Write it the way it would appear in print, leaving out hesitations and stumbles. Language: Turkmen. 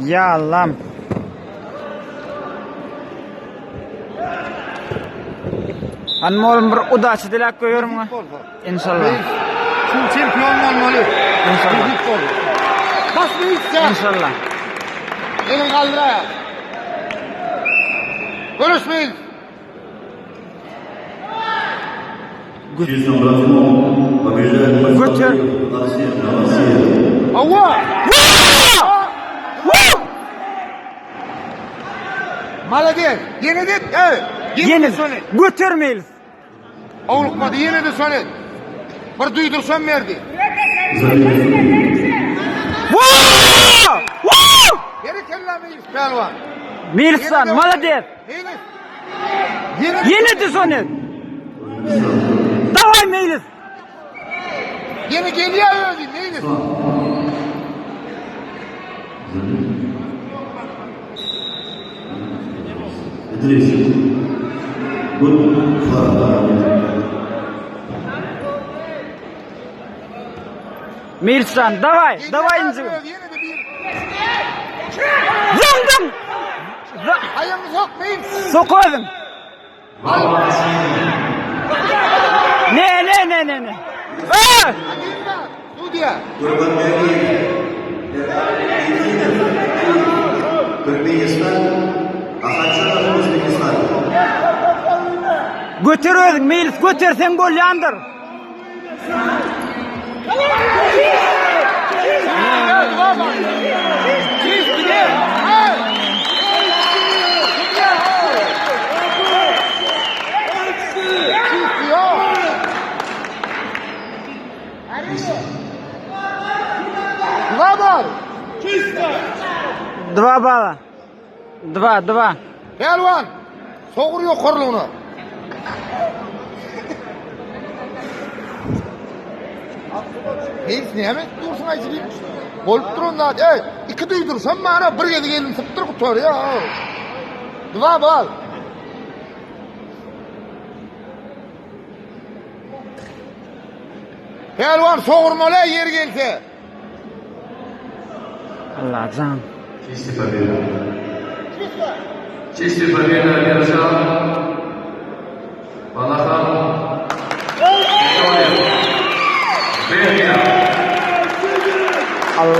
Ýa Allam. Hany oglum bir udaçy diläp goýber muňa. Inşallah. Şu çempion bolmaly. Inşallah. Basma hiç Inşallah. Elin kaldıra. Görüşmeyiz. Göter. Hawa. Malades. Ýene de, Ýene göter Meýlis. Howlukmady, ýene-de şony bir duýduryşam berdi. Berekella Meýlis pälwan. Meýlisjan, malades. Meýlis. Ýene-de şony. Daway Meýlis. Ýene gelýär özi Meýlis. Meýlisjan, daway, daway injigim. Zyňdyň! Aýagyňy sok Meýlis. Sok özüň. Ne ne ne ne ne. Aa! Sudýa. Göter özüň Meýlis göterseň bolýandyr. Dva bala. Dva, dva. Pälwan, sogur ýokarlygyna. Meýlis näme edip dursuň aýjy diýip. Bolup duran zat, ey, iki duýdursam mana bir gezek elini sypdyr gutarýar. Dva bal. Pälwan sogurmaly ýeri gelse. Allajan. Честь и победа. Честь и победа одержал.